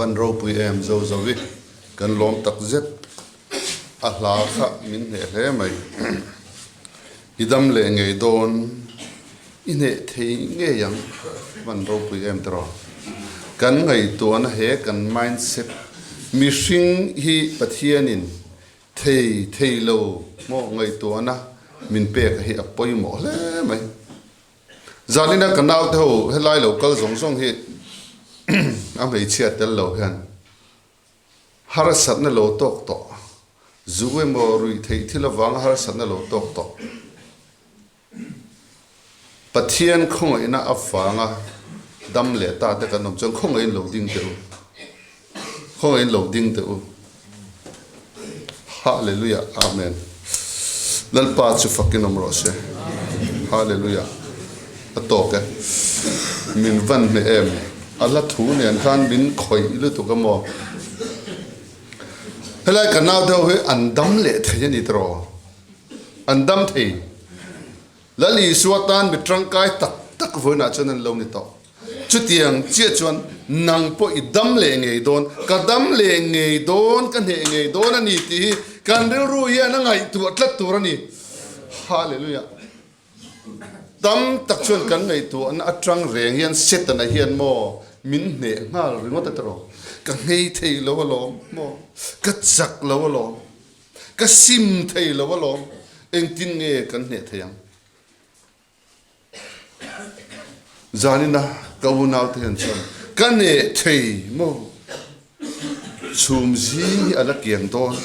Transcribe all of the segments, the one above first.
Van ropui em zo zo i kan lawm tak zet a hla kha min hneh hle mai i dam leh ngei dawn i hneh thei ngei ang van ropui em tiraw kan ngaihtuahna he kan mindset mihring hi Pathianin thei thei lo maw ngaihtuahna min pek hi a pawimawh hle mai. Zanina ka naute ho helai lo kal zawng zawng hi a hmeichhia tel lo hian harsatna lo tawk tawh, zu emaw ruih theih thil avanga harsatna lo tawk tawh, Pathian khawngaihna avanga dam leh ta te kan awm chuan khawngaihin lo ding teh u, khawngaihin lo ding teh u. Hallelujah Amen Lalpa chu fakin awm rawh se Hallelujah a tawk e min van hmeh em a hla thu nen khan min khawih lutuk a maw helai ka nau deuh hi an dam leh thei a ni tiraw an dam thei Lal Isua tan mi tangkai tak tak vawiinah chuan an lo ni tawh. Chutiang chiah chuan nang pawh i dam leh ngei dawn, ka dam leh ngei dawn, ka hneh ngei dawn a ni tih hi kan rilru hian a ngaihtuah tlat tur a ni. Hallelujah! Tam tak chuan kan ngaihtuahna atang reng hian Setana hian maw min hneh nghal ringawt a tiraw? Ka nghei thei lo alawm maw? Ka chak lo alawm? Ka sim thei lo alawm? Engtin nge kan hneh thei ang? Zanina ka unaute hian chuan ka neh thei maw? Chhum zing hi a la kiang dawn,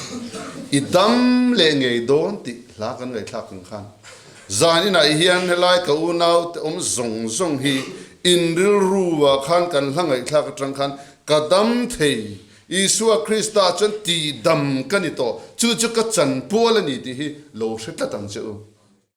i dam leh ngei dawn tih hla kan ngaihthlak ang khan zaninah hian helai ka unaute awm zawng zawng hi in rilru ah khan kan hla ngaihthlak atang khan ka dam thei Isua Krista chuan tihdam ka ni tawh, chu chu ka chanpual a ni tih hi lo hre tlat ang che u.